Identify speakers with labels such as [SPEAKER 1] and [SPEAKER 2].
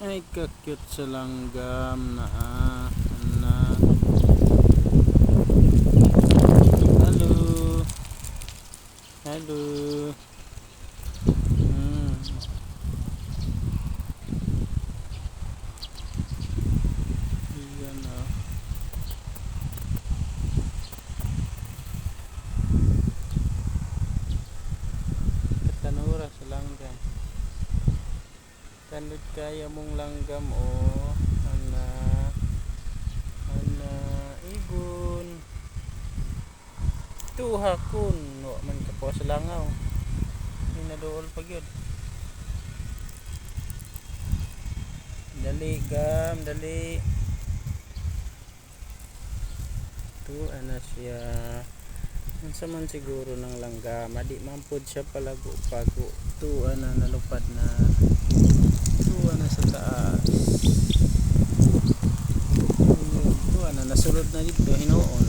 [SPEAKER 1] Ay, ka-cute sa langgam na ah. Na. Hello. Hello. Yan ah. Katanura sa langgam. Tanod kaya mong langgam oh. Ana. Ana ibon. Tuha kun wa man kapuha sa langaw. Hinaduol pa gyud. Dali gam, dali. Tuha na siya. Unsa man siguro ng langgama, di man pod siya palago-pago. Tuwa na, nalupad na. Tuwa na sa taas. Ayun, tuwa na, nasulod na dito, hinuon.